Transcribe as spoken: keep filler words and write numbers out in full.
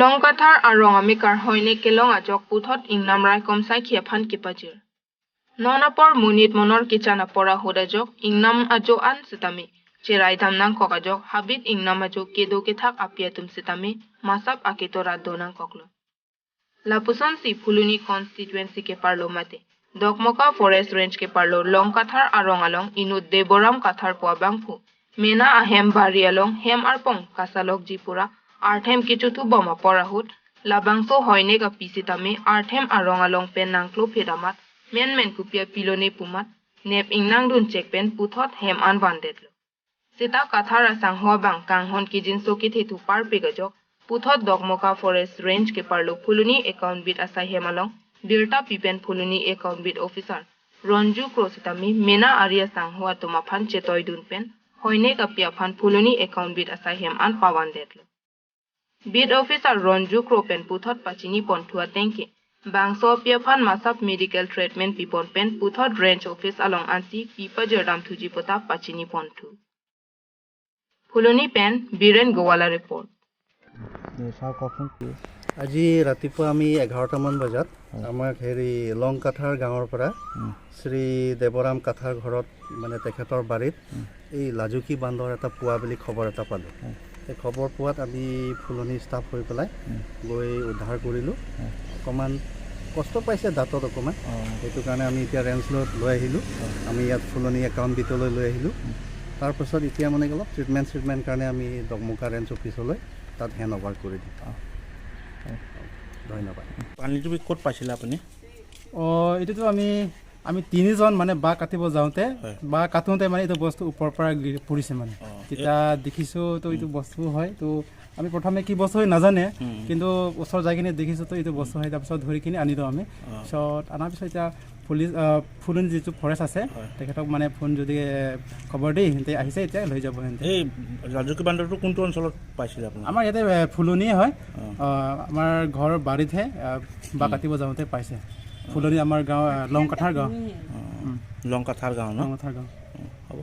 Longkathar arong amekar Hoinek kelong ajok puthot ingnam raikom saikhi aphan kepajir. Non apor monit monor kechan apor ahut ajok ingnam ajo an sitame cherai dam nangkok ajok habit ingnam ajo kedo kethak api atum sitame masap aketo rat do nangkoklo. Lapusonsi Phuloni constituency keparlo mate Dokmoka Forest Range keparlo Longkathar arong along inut Deboram Kathar pu abangphu mena ahem bari along hem arpong kasalokji pura arthem kechothubom apor ahut labangso Hoinek api sitame arthem arong along pen nangklo phet amat menmen kopi apilone pu amat nep ingnang dunchek pen puthot hem an vandetlo. Seta Kathar asangho abang kanghon kejinso kethe thu parpik ajok puthot Dokmoka Forest Range keparlo Phuloni account beat asai hem along birta pi pen Phuloni account beat officer Ronju Kro sitame mena ari asangho atum aphan chetoi dun pen Hoinek api aphan Phuloni account beat asai hem an pavandetlo. Beat officer Ronju Kro pen puthot pachini ponthu atengke bangso api aphan masap medical treatment pipon pen puthot range office along ansi pi pajir dam thuji puta pachini ponthu. Phuloni pen Biren Gowala report. Sir কওকচোন কি? আজি ৰাতিপুৱা আমি এঘাৰটামান বজাত আমাক হেৰি লংকাথাৰ গাঁৱৰ পৰা শ্ৰী দেৱৰাম কাথাৰ ঘৰত, মানে তেখেতৰ বাৰীত এই লাজুকী বান্দৰ এটা পোৱা বুলি খবৰ এটা পালোঁ। সেই খবৰ পোৱাত আমি ফুলনি ষ্টাফ হৈ পেলাই গৈ উদ্ধাৰ কৰিলোঁ। অকণমান কষ্ট পাইছে দাঁতত অকণমান, সেইটো কাৰণে আমি এতিয়া ৰেঞ্জলৈ লৈ আহিলোঁ। আমি ইয়াত ফুলনি একাউণ্ট বিটলৈ লৈ আহিলোঁ। তাৰপাছত এতিয়া মানে অলপ ট্ৰিটমেণ্ট চিটমেণ্ট কাৰণে আমি দকমকা ৰেঞ্জ অফিচলৈ তাত হেণ্ড অভাৰ কৰি দিম। ধন্যবাদ। পানীটো ক'ত পাইছিলে আপুনি? অ' এইটোতো আমি আমি তিনিজন মানে বাঁহ কাটিব যাওঁতে বাঁহ কাটোঁতে মানে এইটো বস্তু ওপৰৰ পৰা গি- পৰিছে মানে। তেতিয়া দেখিছোঁ তো এইটো বস্তু হয় তো আমি প্ৰথমে কি বস্তু হয় নাজানে, কিন্তু ওচৰত যাই কিনে দেখিছোঁ তো এইটো বস্তু হয়। তাৰপিছত ধৰি কিনে আনিলোঁ আমি। পিছত অনাৰ পিছত এতিয়া পুলিচ আহ, ফুলনি যিটো ফৰেষ্ট আছে তেখেতক মানে ফোন যদি এ, খবৰ দি সিহঁতে আহিছে এতিয়া লৈ যাব সিহঁতে। এই লাজুকী বান্দৰটো কোনটো অঞ্চলত পাইছিলে আপুনি? আমাৰ ইয়াতে এ, ফুলনিয়ে হয়। আহ, আমাৰ ঘৰৰ বাৰীতহে আহ, বাঁহ কাটিব যাওঁতে পাইছে। ফুলনি আমাৰ গাঁও আহ, লংকাথাৰ গাঁও। লংকাথাৰ গাঁও ন? লংকাথাৰ গাঁও। হ'ব।